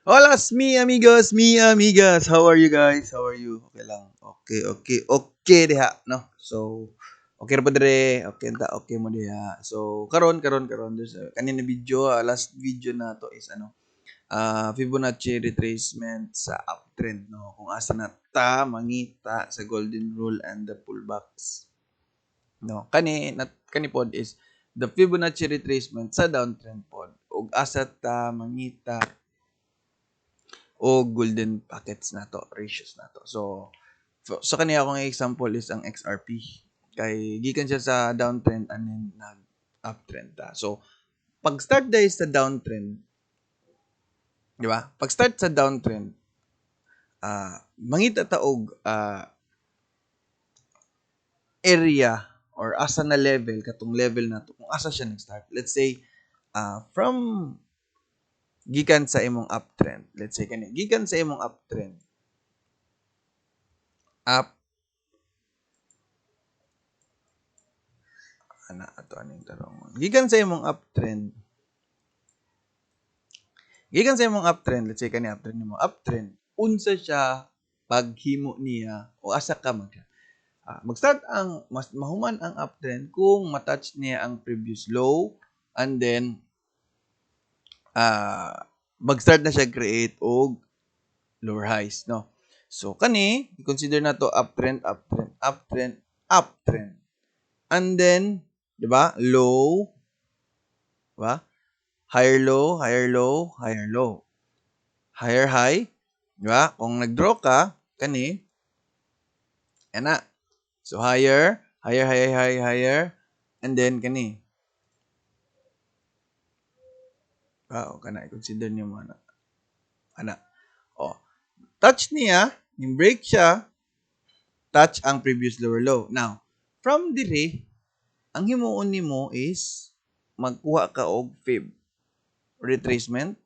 Hola, mi amigos, mi amigas. How are you guys? How are you? Okay lang. Okay diha, no? So, okay ra pa dire. Okay ta, okay mo diha. So, karon karon karon there's a, kanina video, last video na to is ano, Fibonacci retracement sa uptrend, no? Kung asa na ta mangita sa golden rule and the pullbacks. No, kani nat kani pod is the Fibonacci retracement sa downtrend pod. Ug asa ta mangita o golden pockets nato, ratios nato. So, so kani akong example is ang XRP. Kay gikan siya sa downtrend and then nag uptrend ta. So, pag start dahil sa downtrend, di ba? Pag start sa downtrend, mangita ta og area or asa na level katong level nato kung asa siya nag-start. Let's say from gikan sa imong uptrend. Let's say kani gikan sa imong uptrend. Up ana ato aning tarong. Gikan sa imong uptrend. Gikan sa imong uptrend, let's say kani uptrend nimo. Uptrend, unsa siya paghimo niya o asa ka mag mag-start ang mas mahuman ang uptrend kung matouch niya ang previous low and then mag-start na siya create og lower highs, no? So kani i-consider na to uptrend, uptrend, uptrend, uptrend. And then, di ba? Low, di ba? Higher low, higher low, higher low. Higher high, di ba? Kung nag-draw ka kani ana. So higher, higher, higher, higher, higher, and then kani. Ah, kana i-consider niyo mo ana. Ana. Oh. Touch niya, yung break siya, touch ang previous lower low. Now, from dire, ang himuon nimo is magkuha ka og fib retracement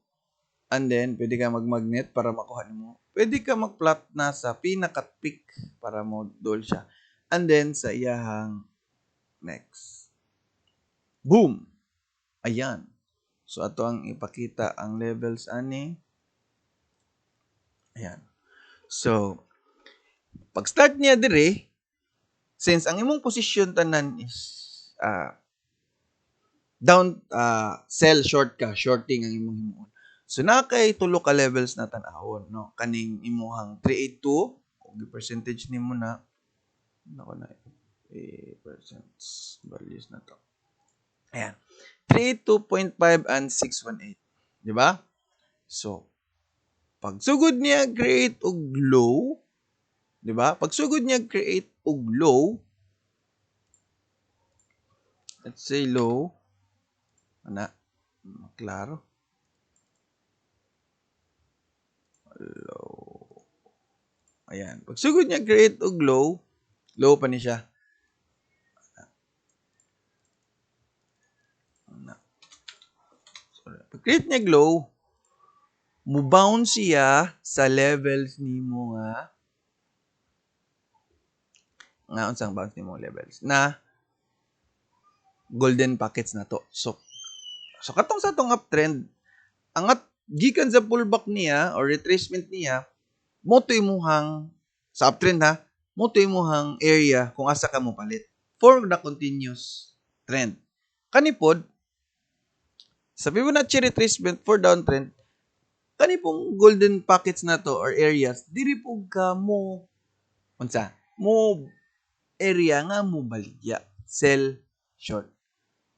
and then pwede ka mag-magnet para makuha nimo. Pwede ka mag-plot na sa pinaka-peak para mo dol siya. And then sa iyahang next. Boom! Ayan. So, ato ang ipakita ang levels ani. Ayan. So, pag-start niya dire, since ang imong posisyon tanan is down, sell short ka, shorting ang imong himuon. So, naa kay tulo ka levels na tan-awon, no? Kaning imuhang 382, og percentage nimo na, nako na, eh, percents values na to. Ayan. 382.5 and 618. Di ba? So, pagsugod niya create og low, di ba? Pagsugod niya create og low, let's say low, ana, klaro. Low. Ayan. Pagsugod niya create og low, low pa ni siya. Ana. Sorry. Pag-create niya low, mo-bounce siya sa levels nimo nga nga unsang bounce nimo levels na golden pockets na to. So katong sa tong uptrend, ang at gikan sa pullback niya or retracement niya, mo to imuhang sa uptrend ha, mo to imuhang area kung asa ka mo palit for the continuous trend. Kani pod sa Fibonacci retracement for downtrend, kani pong golden pockets na to or areas, diri po ka mo unsa? Mo area nga mo baligya, sell short.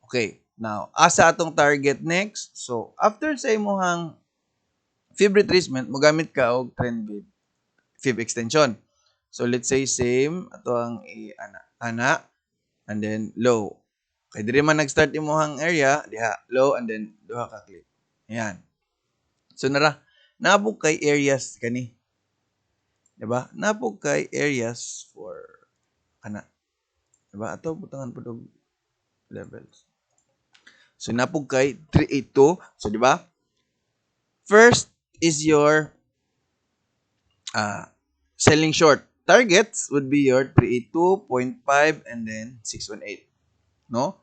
Okay, now asa atong target next? So after sa imuhang fib retracement, mogamit ka og trend fib extension. So let's say same ato ang i-ana ana and then low. Kay diri man nag-start imuhang area, diha low and then duha ka click. Ayan. So nara, nabog kay areas kani. Diba? Nabog kay areas for kana. Diba? Ato butangan pud og levels. So napog kay 382. So di ba? First is your selling short. Targets would be your 382.5 and then 618. No?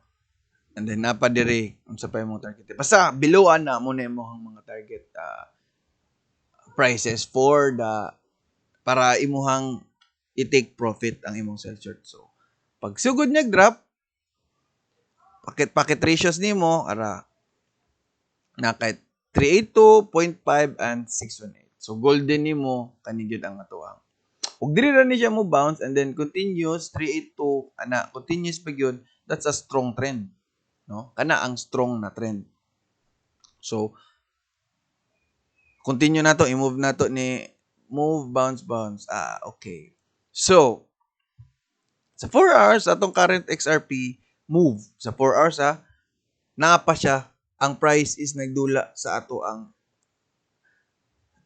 And then napa dire unsa pa imong target. Basta below ana mo na imong mga target. Prices for the para imuhang i-take profit ang imong sell short. So, pag sugod niya drop, pocket ratios nimo ara na kay 382.5 and 618. So golden nimo kani gyud ang atoang. Ug diri ra ni siya mo bounce and then continuous 382 ana, continuous pa gyud, that's a strong trend, no? Kana ang strong na trend. So continue nato, i-move nato ni, move, bounce, bounce. Ah, okay. So sa 4 hours, atong current XRP move sa 4 hours, ha, naa pa siya, ang price is nagdula sa ato ang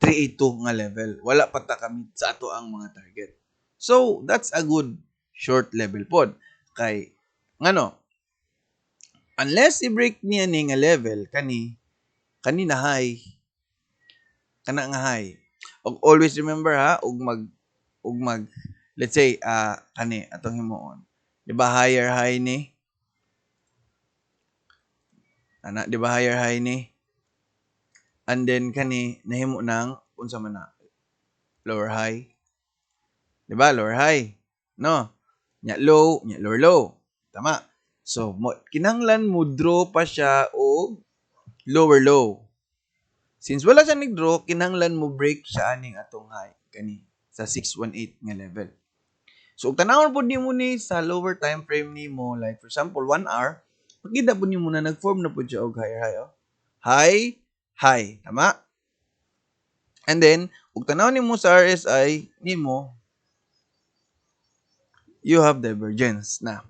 382 nga level. Wala pa ta kami sa ato ang mga target. So, that's a good short level pod. Kay, ngano, unless i-break niya ni nga level, kani, kani na high, kana nga high. Og always remember ha, ug mag, let's say, kani, atong himuon. Di ba higher high ni? Ana, di ba higher high ni? And then kani nahimo nang unsa man na? Lower high. Di ba? Lower high. No? Nya low, nya lower low. Tama. So, mo, kinahanglan mo draw pa siya og lower low. Since wala siya nag-draw, kinahanglan mo break siya aning atong high kani sa 618 nga level. So, ug tanawon pud nimo ni sa lower time frame nimo, like for example, 1 hour, makita pud nimo na nag-form na pud siya og higher high. Oh. High, high. Tama? And then, ug tanawon nimo sa RSI nimo, you have divergence na.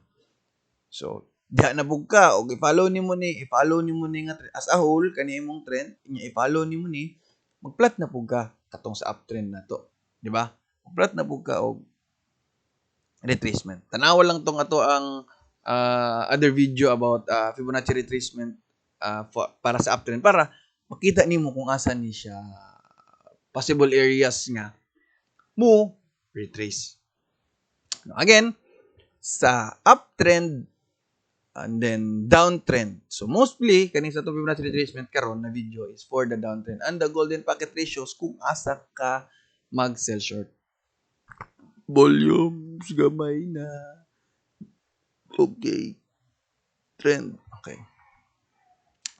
So, diha na pud ka og i-follow nimo ni nga trend as a whole, kani imong trend, inya i-follow nimo ni, magplot na pud ka katong sa uptrend na to, di ba? Magplot na pud ka og retracement. Tanawa lang tong ato ang other video about Fibonacci retracement for, para sa uptrend para makita nimo kung asa ni siya possible areas nga mo retrace. Now, again, sa uptrend and then downtrend. So mostly kani sa atong Fibonacci retracement karon na video is for the downtrend and the golden pocket ratios kung asa ka mag sell short. Volumes gamay na. Okay. Trend. Okay.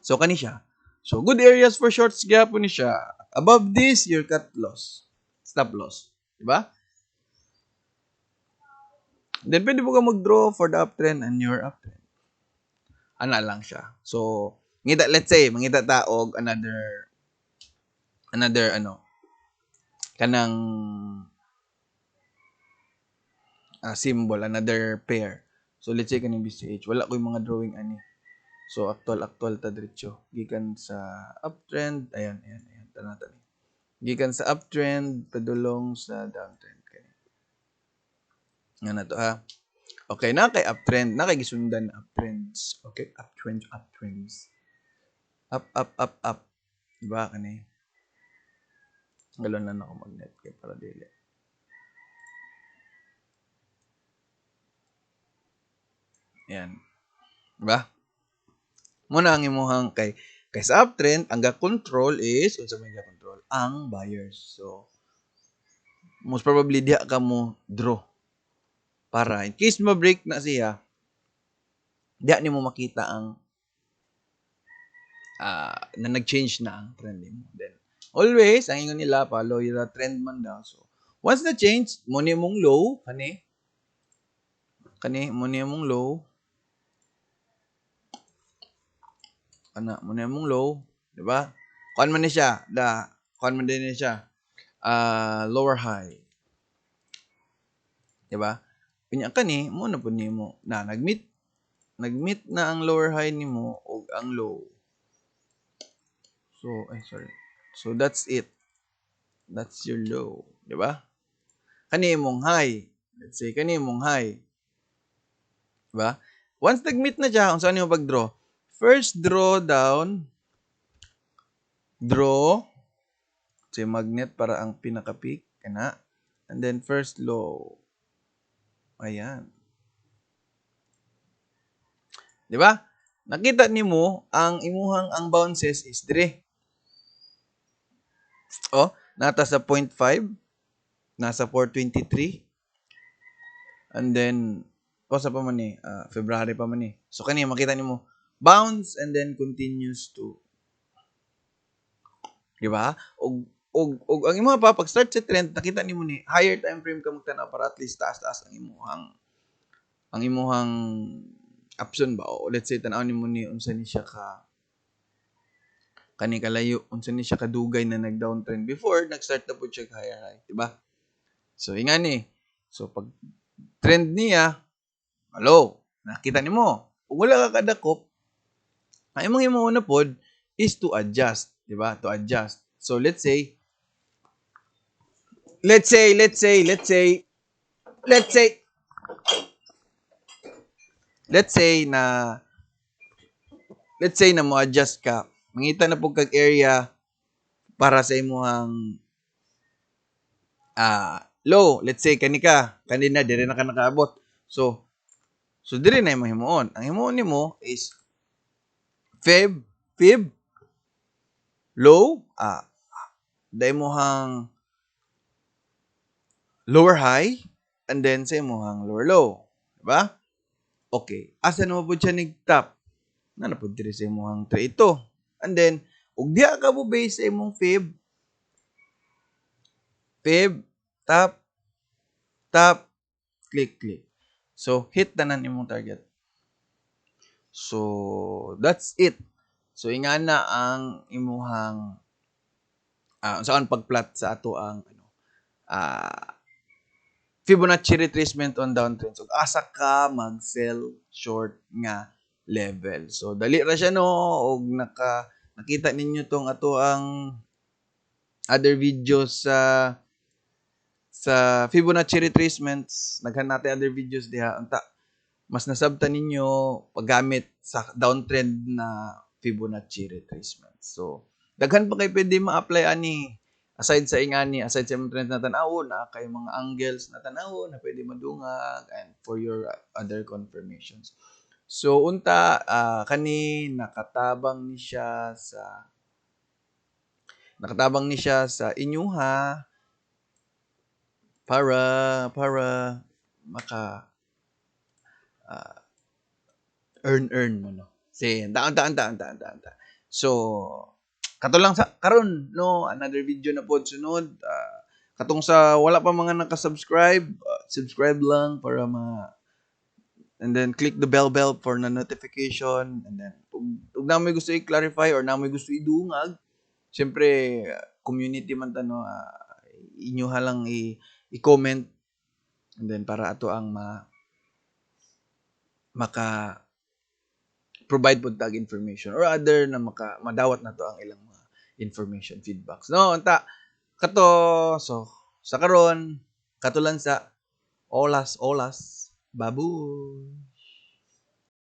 So kani siya. So good areas for shorts gyapon ni siya. Above this, your cut loss. Stop loss. Diba? Then pwede mo ka mag-draw for the uptrend and your uptrend. Ana lang siya. So, ngita, let's say, mangita ta og another ano kanang symbol, another pair. So let's say kaning BCH, wala ko yung mga drawing ani. So actual actual ta diretso gikan sa uptrend, ayan ayan ayan, tanan ni. Gikan sa uptrend padulong sa downtrend kani. Nga na to ha. Okay, na kay uptrend, na kay gisundan na uptrends. Okay, uptrend, uptrends. Up, up, up, up. Diba kani? Galon na ako magnet kay para dili. Ayan. Diba? Muna ang imuhang kay sa uptrend, ang ga-control is unsa may ga-control? Ang buyers. So most probably diha ka mo draw para in case ma-break na siya, diha nimo makita ang na nag-change na ang trend nimo. Then always ang ingon nila, follow your trend man daw. So once na change, mo ni mong low kani kani mo ni mong low ana, mo ni mong low, di ba? Kuan man ni siya, da kuan man din ni siya, lower high, di ba? Unya kani mo na pud nimo na nag-meet na ang lower high nimo og ang low. So ay, sorry. So that's it. That's your low, di ba? Kani imong high. Let's say kani imong high. Di ba? Once nag-meet na siya, unsa nimo pag-draw? First draw down, draw si magnet para ang pinaka-peak kana, and then first low. Ayan. Di ba? Nakita nimo ang imuhang ang bounces is dire. Oh, Nata sa 0.5, nasa 423. And then pasa pa man ni February pa man ni. So kani makita nimo, bounce and then continues to, di ba? Og ang imo pa pag start sa trend, nakita nimo ni higher time frame ka magtan-aw para at least taas-taas ang imuhang option ba. O let's say tan-aw nimo ni unsa ni siya ka kani kalayo, unsa ni siya kadugay na nag downtrend before nag-start na pud siya higher high, di ba? So ingani, so pag trend niya, hello, nakita nimo, ug wala ka kadakop, ang imong himuon na pod is to adjust, di ba? To adjust. So let's say let's say let's say let's say let's say na let's say na mo adjust ka, mangita na pud kag area para sa imuhang low. Let's say kani ka kanina dire na ka nakaabot, so dire na imong himuon. Ang himuon nimo is fib low, da imuhang lower high and then sa imuhang lower low, diba? Okay, asa na mo pud siya nag-top na pud diri sa imuhang 3.2. And then ug diha ka mo base sa imong fib top, top, click, click. So hit tanan imong target. So that's it. So ingana ang imuhang saan pagplot sa ato ang ano Fibonacci retracement on downtrend. So asa ka mag-sell short nga level. So dali ra siya, no? Og nakita ninyo tong ato ang other videos sa Fibonacci retracements. Daghan natin other videos diha. Unta mas nasabtan ninyo paggamit sa downtrend na Fibonacci retracement. So daghan pa kay pwede ma-apply ani aside sa ingani, aside sa imong trend na tan-awon, naa kay mga angles na tan-awon na pwede madungag and for your other confirmations. So unta kani nakatabang ni siya sa inyuha para maka earn mo, no? Si taon taon taon taon taon. So kato lang sa karon, no? Another video na pod sunod. Katong sa wala pa mga naka-subscribe, subscribe lang para ma and then click the bell for na notification. And then ug naa moy gusto i-clarify or naa moy gusto idungag, syempre community man ta, no? Inyo lang i i-comment and then para ato ang ma maka provide pod tag information or other na maka madawat na to ang ilang mga information, feedbacks, no? Unta kato. So sa karon, kato lang sa olas olas. Babu.